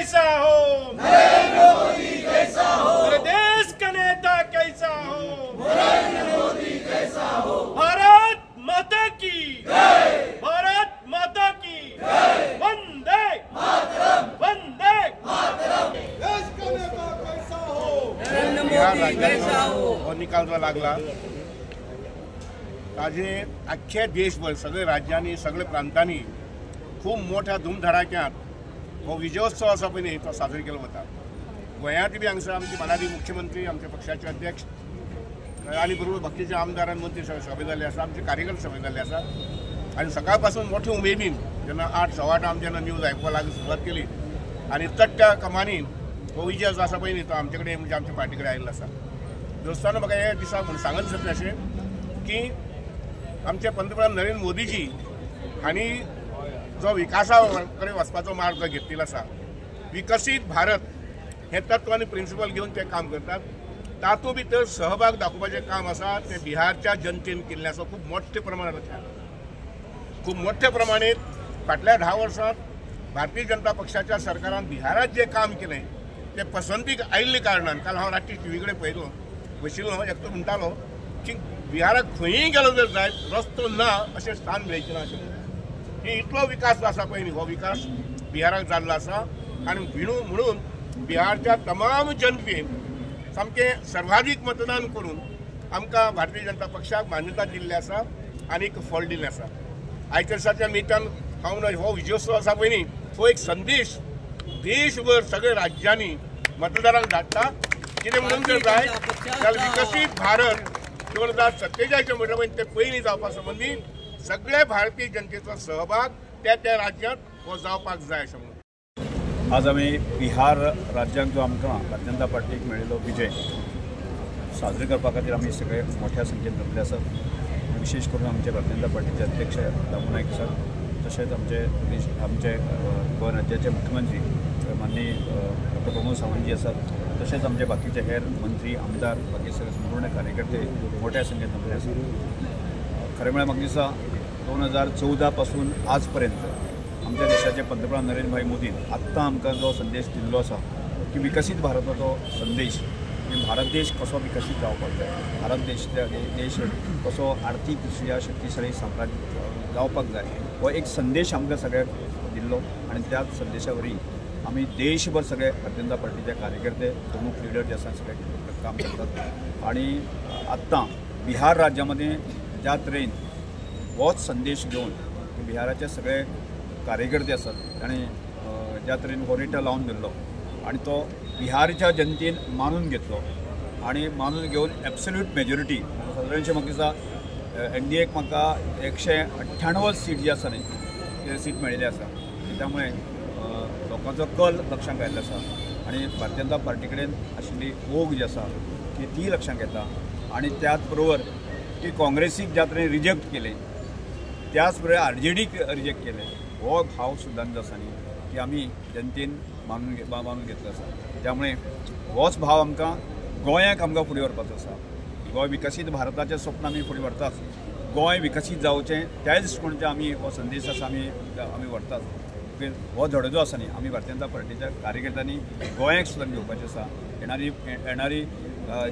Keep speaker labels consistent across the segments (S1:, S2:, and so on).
S1: कैसा हो, नरेंद्र मोदी जैसा हो, मेरे देश का नेता कैसा हो, नरेंद्र मोदी जैसा हो। भारत माता की जय, भारत माता की जय, वंदे मातरम, वंदे मातरम।
S2: देश का नेता कैसा हो,
S3: नरेंद्र मोदी जैसा हो।
S4: हो निकाल जो लागला ताजे अख्खे देशभर सगळे राज्यांनी सगळे प्रांतांनी खूब मोठ्या धुमधडाक्यात हो विजयोत्सव आसा पळय न्ही तो साजरो केलो वता। गोंयांत बी हांगसर आमचे मानादी मुख्यमंत्री, आमच्या पक्षाचे अध्यक्ष आनी बरोबर बाकीचे आमदार आनी मंत्री सगळे सभे जाल्ले आसा, आमचे कार्यकर्ते सभे जाल्ले आसा। आनी सकाळ पासून मोठे उमेदीन जेन्ना 8-8:15 आमी जेन्ना न्यूज आयकुपाक लागली सुरवात केली आनी चडट्या कमानी हो विजय जो आसा पळय न्ही तो आमचे कडेन म्हणजे आमच्या पार्टी कडेन आयिल्लो आसा। दोस्तानो, म्हाका हे दिसा म्हूण सांगन दिसता अशें की आमचे पंतप्रधान नरेंद्र मोदीजी हांणी जो विकासा कडेन वचपाचो मार्ग जो घेतिल्लो आसा, विकसीत भारत हें तत्व आनी प्रिंसिपल घेवन ते काम करतात, तातूंत भितर सहभाग दाखोवपाचें काम आसा तें बिहारच्या जनतेन केल्लें आसा। खूब मोठ्या प्रमाणात, खूब मोठ्या प्रमाणात फाटल्या 10 वर्सांत भारतीय जनता पक्षाच्या सरकारान बिहारांत जें काम केलें तें पसंतीक आयिल्ले कारणान काल हांव रातची टीव्ही कडेन पळयलो बशिल्लो, एकटो म्हणटालो की बिहाराक खंयी गेलो जर जायत रस्तो ना अशें स्थान मेळचें ना अशें की इतलो विकास आसा पळय न्ही हो विकास बिहाराक जाल्लो आसा। आनी म्हणून बिहारच्या तमाम जनतेन सामकें सर्वाधीक मतदान करून आमकां भारतीय जनता पक्षाक मान्यता दिल्ली आसा आनी एक फळ दिल्लें आसा। आयच्या दिसाच्या निमित्तान हांव हो विजयोत्सव आसा पळय न्ही हो एक संदेश देशभर सगळे राज्यांनी मतदारांक धाडटा। कितें म्हणून जर जायत जाल्यार विकसीत भारत 2047 म्हणटा पळय ते पयलीं जावपा संबंदी सगळे भारतीय जनतेचो सहभाग त्या त्या राज्यांत हो जावपाक जाय अशें म्हणून
S5: आज आमी बिहार राज्यांत जो आमकां भारतीय जनता पार्टीक मेळिल्लो विजय साजरो करपा खातीर आमी सगळे मोठ्या संख्येन जमले आसात। विशेष करून आमचे भारतीय जनता पार्टीचे अध्यक्ष दामू नायक सर, तशेंच आमचे देश आमचे गोंय राज्याचे मुख्यमंत्री माननीय डॉक्टर प्रमोद सावंतजी आसात, तशेंच आमचे बाकीचे हेर मंत्री, आमदार, बाकी सगळे संपूर्ण कार्यकर्ते मोठ्या संख्येन जमले आसात। खरें म्हळ्यार म्हाका दिसता 2014 पासून आजपर्यंत आमच्या देशाचे पंतप्रधान नरेंद्रभाई मोदीन आत्तां आमकां जो संदेश दिल्लो आसा की विकसीत भारताचो संदेश, की भारत देश कसो विकसीत जावपाक जाय, भारत देश देश कसो आर्थीक दृश्या शक्तिशाली साम्राज्य जावपाक जाय, हो एक संदेश आमकां सगळ्यांक दिल्लो। आनी त्याच संदेशा वरवीं आमी देशभर सगळे भारतीय जनता पार्टीचे कार्यकर्ते, प्रमुख लिडर जे आसा सगळे काम करतात। आनी आत्तां बिहार राज्या मदीं ज्या तरेन होच संदेश घेवन बिहाराचे सगळे कार्यकर्ते आसात ताणें ज्या तरेन हो रेटा लावन दिल्लो आनी तो बिहारच्या जनतेन मानून घेतलो आनी मानून घेवन एब्सोल्यूट मेजॉरिटी सादारणशें म्हाका दिसता एनडीएक म्हाका 198 सीट जी आसा न्ही ते सीट मेळिल्ली आसा। त्यामुळे लोकांचो कल लक्षांत आयिल्लो आसा आनी भारतीय जनता पार्टी कडेन आशिल्ली ओघ जी आसा की ती लक्षांत येता। आनी त्याच बरोबर की काँग्रेसीक ज्या तरेन रिजेक्ट केलें त्याच बरोबर आरजेडीक रिजेक्ट केलें, हो भाव सुद्दां जो आसा न्ही की आमी जनतेन मानून घेतलो आसा। त्यामुळे होच भाव आमकां गोंयाक आमकां फुडें व्हरपाचो आसा। गोंय विकसीत भारताचें स्वप्न आमी फुडें व्हरताच, गोंय विकसीत जावचें त्याच दृश्टिकोणाचें आमी हो संदेश आसा आमी आमी व्हरताच। हो धडो जो आसा न्ही आमी भारतीय जनता पार्टीच्या कार्यकर्त्यांनी गोंयाक सुद्दां घेवपाचें आसा। येणारी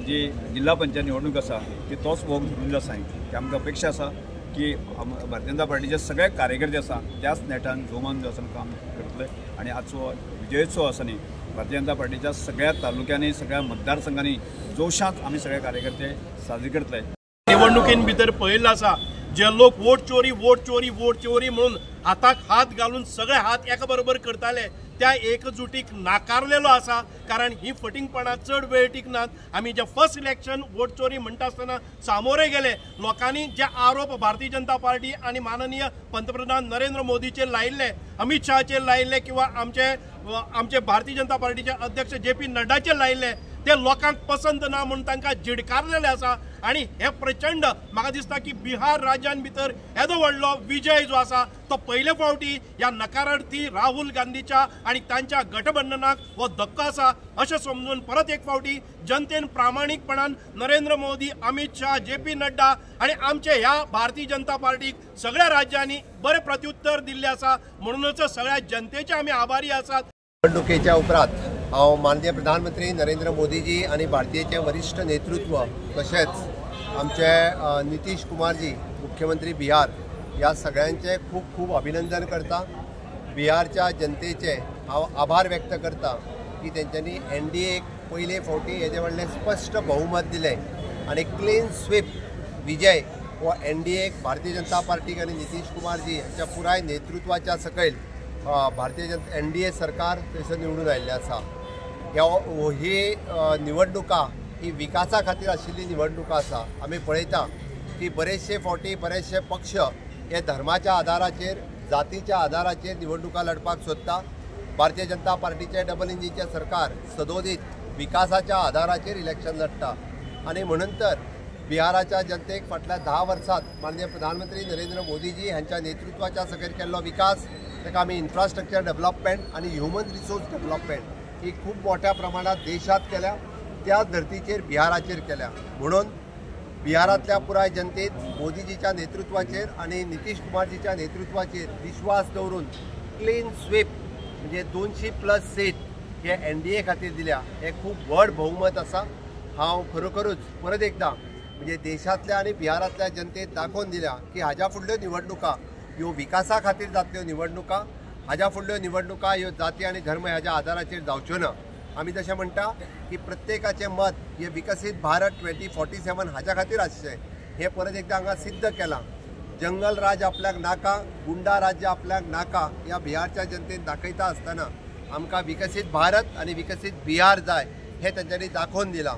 S5: जी जिल्हा पंचायत निवडणूक आसा ती तोच वोग धरून जो आसा की आमकां अपेक्षा आसा की भारतीय जनता पार्टीचे सगळे कार्यकर्ते आसा त्याच नेटान जोमान जो आसा काम करतले। आनी आजचो विजयोत्सव आसा न्ही भारतीय जनता पार्टीच्या सगळ्या तालुक्यांनी, सगळ्या मतदारसंघांनी जोशांत आमी सगळे कार्यकर्ते साजरे करतले।
S1: निवडणुकीन भितर पळयल्लो आसा जे लोक वोट चोरी, वोट चोरी, वोट चोरी म्हणून हाताक हात घालून सगळे हात एका बरोबर करताले त्या एकजुटीक नाकारलेलो आसा। कारण ही फटींगपणां चड वेळ टिकनात। आमी जे फर्स्ट इलेक्शन वोट चोरी म्हणटा आसतना सामोरे गेले, लोकांनी जे आरोप भारतीय जनता पार्टी आनी माननीय पंतप्रधान नरेंद्र मोदीचेर लायिल्ले, अमित शहाचेर लायिल्ले किंवा आमचे आमचे भारतीय जनता पार्टीचे अध्यक्ष जे पी नड्डाचेर लायिल्ले ते लोकांक पसंत ना म्हूण तांकां झिडकारलेले आसा। आनी हे प्रचंड म्हाका दिसता की बिहार राज्यान भितर येदो व्हडलो विजय जो आसा तो पयले फावटी ह्या नकारार्थी राहुल गांधीच्या आनी तांच्या गठबंधनाक हो धक्को आसा अशें समजून परत एक फावटी जनतेन प्रामाणीकपणान नरेंद्र मोदी, अमित शाह, जे पी नड्डा आनी आमचे ह्या भारतीय जनता पार्टीक सगळ्या राज्यांनी बरें प्रत्युत्तर दिल्लें आसा। म्हणूनच सगळ्या जनतेचे आमी आभारी आसात।
S6: निवडणुकेच्या उपरांत हांव माननीय प्रधानमंत्री नरेंद्र मोदीजी आनी भारतीयचे वरिश्ठ नेतृत्व तशेंच आमचे नितीश कुमारजी मुख्यमंत्री बिहार ह्या सगळ्यांचे खूब खूब अभिनंदन करता। बिहारच्या जनतेचे हांव आभार व्यक्त करता की तेंच्यांनी एनडीएक पयले फावटी हेजे व्हडलें स्पश्ट बहुमत दिलें आनी क्लीन स्वीप विजय हो एनडीएक भारतीय जनता पार्टीक आनी नितीश कुमारजी हांच्या पुराय नेतृत्वाच्या सकयल भारतीय जनता एनडीए सरकार थंयसर निवडून आयिल्लें आसा। ही निवडणुका ही विकासा खातीर आशिल्ली निवडणुका आसा। आमी पळयता की बरेचशे फावटी बरेचशे पक्ष हे धर्माच्या आधाराचेर जातीच्या आधाराचेर निवडणुका लढपाक सोदता। भारतीय जनता पार्टीचे डबल इंजिनचे सरकार सदोदीत विकासाच्या आधाराचेर इलेक्शन लढटा आनी म्हणून तर बिहाराच्या जनतेक फाटल्या 10 वर्सांत माननीय प्रधानमंत्री नरेंद्र मोदीजी हांच्या नेतृत्वाच्या सकयल केल्लो विकास ताका आमी इन्फ्रास्ट्रक्चर डेव्हलपमेंट आनी ह्युमन रिसोर्स डेव्हलपमेंट ही खूब मोठ्या प्रमाणात देशात केल्या, त्या धर्तीचेर बिहाराचेर केल्या। म्हणून बिहारांतल्या पुराय जनतेत मोदीजीच्या नेतृत्वाचेर आनी नितीश कुमारजीच्या नेतृत्वाचेर विश्वास दवरून क्लीन स्वीप म्हणजे 200+ सीट हे एनडीए खातीर दिल्या, हे खूब व्हड बहुमत आसा। हांव खरोखरूच परत एकदां म्हणजे देशांतल्या आनी बिहारांतल्या जनतेत दाखोवन दिल्या की हाज्या फुडल्यो निवडणुका ह्यो विकासा खातीर जातल्यो निवडणुका, हाज्या फुडल्यो निवडणुका ह्यो जाती आनी धर्म ह्याच्या आधाराचेर जावच्यो ना। आमी तशें म्हणटा की प्रत्येकाचें मत हे विकसीत भारत 2047 हाज्या खातीर आसचें हें परत एकदां हांगा सिद्ध केलां। जंगल राज आपल्याक नाका, गुंडा राज्य आपल्याक नाका ह्या बिहारच्या जनतेन दाखयता आसतना आमकां विकसीत भारत आनी विकसीत बिहार जाय हें तेंच्यांनी दाखोवन दिलां।